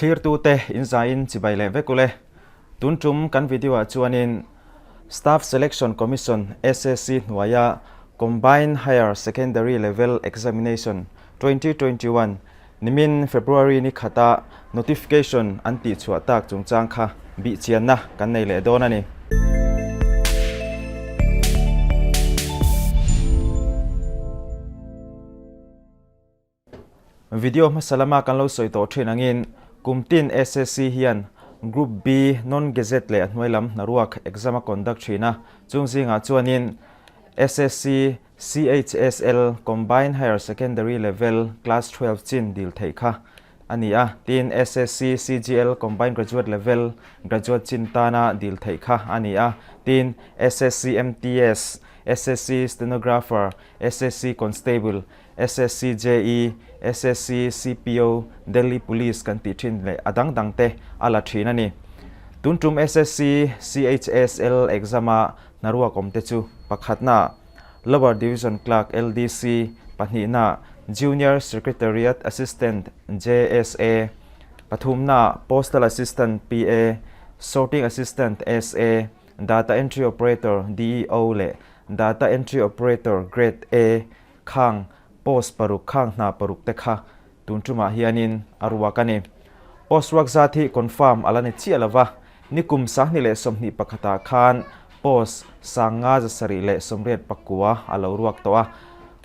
Thlirtute in zaiin chibai leh vek ule. Tun tum kan video ah chuanin Staff Selection Commission, SSC, hnuaia Combined Higher Secondary Level Examination 2021 nimin February ni khata notification an tihchhuah tak chungchang kha bihchianna kan nei leh dawn a ni. Video hmasa lama kan lo sawi tawh thin angin kum tin SSC hian Group B non-gazette leh a hnuai lam hnaruak exam a conduct thin a, chung zingah chuanin SSC CHSL Combined Higher Secondary Level Class 12 chin dil theih kha a ni a, tin SSC CGL Combined Graduate Level Graduate chin tana dil theih kha a ni a, tin SSC MTS, SSC Stenographer, SSC Constable, SSC JE, SSC CPO, Delhi Police kan tih thin leh a dang dang te a la thin a ni. Tun tum SSC CHSL exam a hnaruak awm te chu pakhatna Lower Division Clerk, LDC, pahnihna Junior Secretariat Assistant, JSA, pathumna Postal Assistant, PA, Sorting Assistant, SA, Data Entry Operator, DEO, leh Data Entry Operator, Grade A, Khang post paruk khang hna paruk te kha tun tumah hianin a ruak a ni. Post ruak zat hi confirm a la ni chiah lo va, nikum 2021 ah khan post 5,789 a lo ruak tawh a,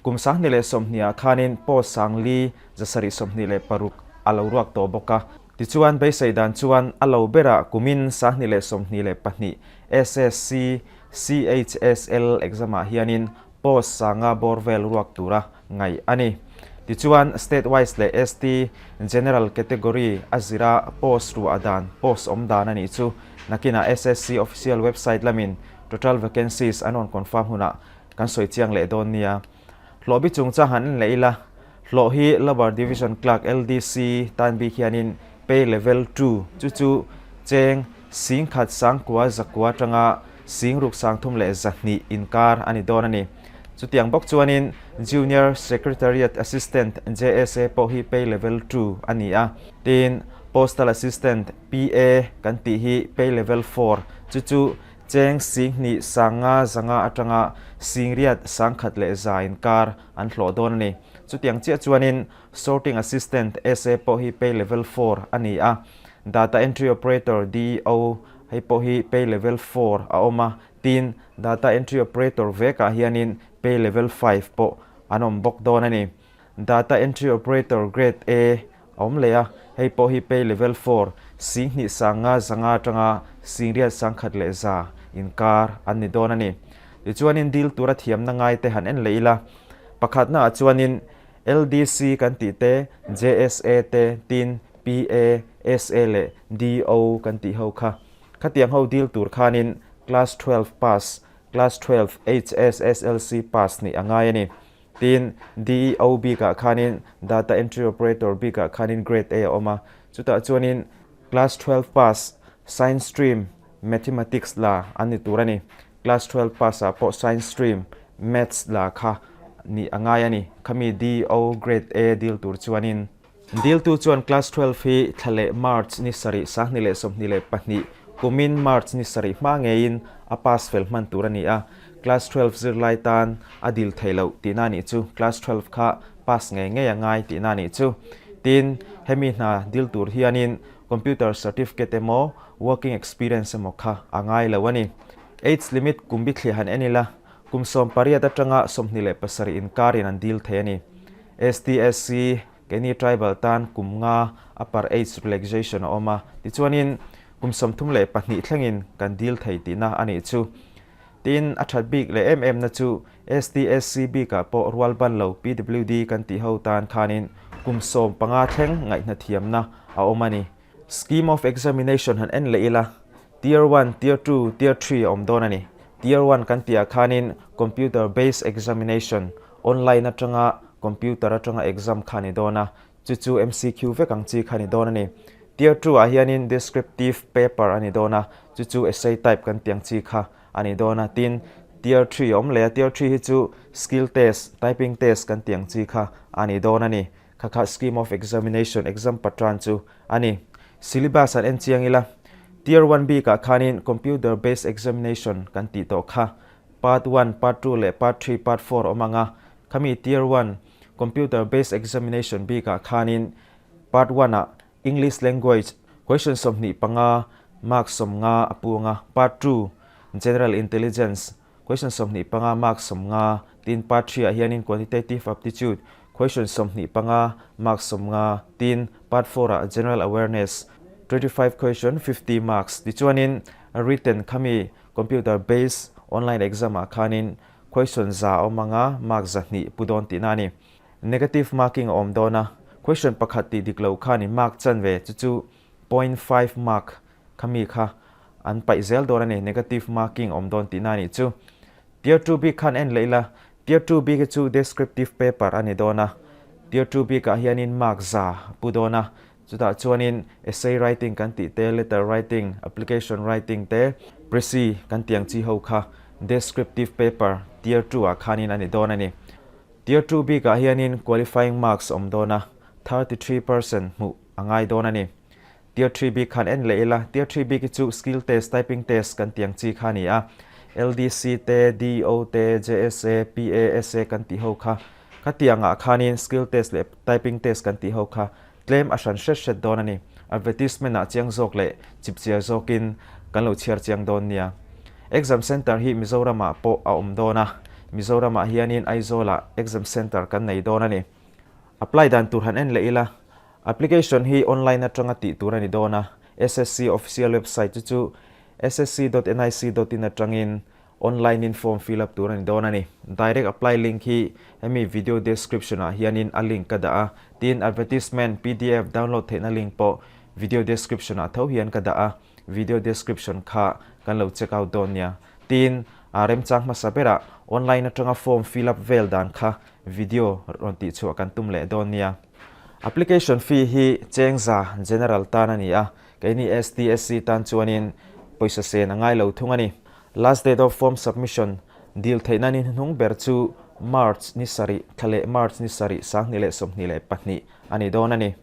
kum 2020 ah khanin post 4,726 a lo ruak tawh bawk a. Tichuan beisei dan chuan a lo berah kumin 2022 SSC CHSL exam ah hianin Post sanga bawr vel ruak tura ngaih a ni. Tichuan, State wise leh ST General category a zira post ruah dan, post awm dan a nih chu. Nakinah SSC official website lamin total vacancies an rawn confirm hunah kan sawi chiang leh dawn nia. Hlawh bi chungchang han en leh ila, hlawh hi Lower Division Clerk, LDC, tan bik hianin pay level ii chu chu cheng 10,000 sangkua zakua atanga 60 sangthum leh 200 inkar a ni dawn a ni. Chutiang bawk chuanin Junior Secretariat Assistant, JSA, pawh hi pay level ii a ni a, tin Postal Assistant, PA, kan tih hi pay level four chu chu cheng 2,000 sanga zanga atanga 8,000 sangkhat leh za inkar an hlawh dawn a ni. Chutiang chiah chuanin Sorting Assistant, SA, pawh hi pay level four a ni a, Data Entry Operator, DEO, hei pawh hi pay level four a awm a, tin Data Entry Operator vekah hianin pay level five pawh an awm bawk dawn a ni. Data Entry Operator Grade A a awm leh a, hei pawh hi pay level four, 2,000 sanga zanga atanga 8,000 sangkhat leh za inkar an ni dawn a ni. Tichuanin dil tura thiamna ngaite han en leh ila, pakhatnaah chuanin LDC kan tih te, JSA te, tin PA, SA leh DO kan tih ho kha. Khatiang ho dil tur khanin Class 12 pass, Class 12 HSSLC pass nih a ngai a ni. Tin, DEO bikah khanin Data Entry Operator bikah khanin Grade A a awm a. Chutah chuanin Class 12 pass, Science stream, Mathematics la an ni tur a ni. Class 12 pass ah pawh Science stream, Maths la kha nih a ngai a ni. Khami DO Grade A dil tur chuanin. Diltu chuan Class 12 hi thla leh March ni sarih 2022 kumin March ni sarih hma ngeiin a pass fel hman tur a ni a. Class 12 zirlai tan a dil thei loh tihna a nih chu. Class 12 kha pass ngei ngei a ngai tihna a nih chu. Tin, hemi hna dil tur hianin Computer certificate emaw working experience emaw kha a ngai lo a ni. Age limit kum bithliah han en ila, kum 18 atanga 27 inkarin an dil thei a ni. STSC, keini tribal tan kum nga upper age relaxation a awm a, tichuanin kum 32 thlengin kan dil thei tihna a nih chu. Tin, a that bik leh em em na chu STSC bikah pawh rual ban lo PWD kan tih ho tan khanin kum 15 thleng ngaihna thiamna a awm a ni. Scheme of Examination han en leh ila, Tier one, Tier two, Tier three a awm dawn a ni. Tier one kan tihah khanin Computer Based Examination, online atanga computer atanga exam kha a ni dawn a, chu chu MCQ vek ang chi kha a ni dawn a ni. Tier two ah hianin Descriptive Paper a ni dawn a, chu chu Essay type kan tih ang chi kha a ni dawn a. Tin, Tier three a awm leh a, Tier three hi chu Skill Test, Typing Test kan tih ang chi kha a ni dawn a ni. Kha kha Scheme of Examination, exam patran chu a ni. Syllabus an en chiang ila, Tier 1 bikah khanin Computer Based Examination kan tih tawh kha Part 1, Part 2 leh Part 3, Part 4 awm ang a. Khami Tier 1 Computer Based Examination bikah khanin Part 1 ah English Language question 25 mark 50 a pu ang a, Part 2 General Intelligence question 25 mark 50 tin Part 3 ah hianin Quantitative Aptitude question 25 mark 50 tin Part 4 ah General Awareness 25 question 50 marks tichuanin written khami Computer based online exam ah khanin question 100 awm ang a, mark 200 pu dawn tihna a ni. Negative marking a awm dawn a, question pakhat tih dik lo khanin mark chanve chu chu 0.5 mark kha mi kha an paih zel dawn a ni, negative marking a awm dawn tihna a nih chu. Tier 2 bik khan en leh ila, Tier 2 bik hi chu descriptive paper a ni dawn a, Tier 2 bikah hianin mark 100 pu dawn a, Chutah chuanin essay writing kan tih te, letter writing, application writing te, précis kan tih ang chi ho kha descriptive paper tier 2 ah khanin a ni dawn a ni. Tier 2 bikah hianin qualifying marks awm dawn a, 33% hmuh a ngai dawn a ni. Tier 3 bik khan en leh ila, tier 3 bik hi chu skill test, typing test kan tih ang chi kha a ni a, LDC te, DO te, JSA, PASA kan tih ho kha khatiangah khanin skill test leh typing test kan tih ho kha Tlem a hran hret hret dawn a ni. Advertisement ah chiang zawk leh chipchiar zawkin kan lo chhiar chiang dawn nia. Exam Centre hi Mizoram ah pawh a awm dawn a, Mizoram ah hianin Aizawl ah Exam Centre kan nei dawn a ni. Apply dan tur han en leh ila, application hi online atanga tih tur a ni dawn a, SSC official website chu chu ssc.nic.in atangin Online in form fill up tur a ni dawn a ni. Direct apply link hi hemi video description ah hianin a link ka dah a, tin advertisement pdf download theihna link pawh video description ah tho hian ka dah a, video description kha kan lo check out dawn nia. Tin, a remchang hmasa berah online atanga form fill up vel dan kha video rawn tihchhuah kan tum leh dawn nia. Application fee hi chengza general tan a ni a, keini STSC tan chuanin pawisa sen a ngai lo thung a ni. Last date of form submission dil theihna ni hnuhnung ber chu March ni sarih, thla leh March ni sarih 2024 a ni dawn a ni.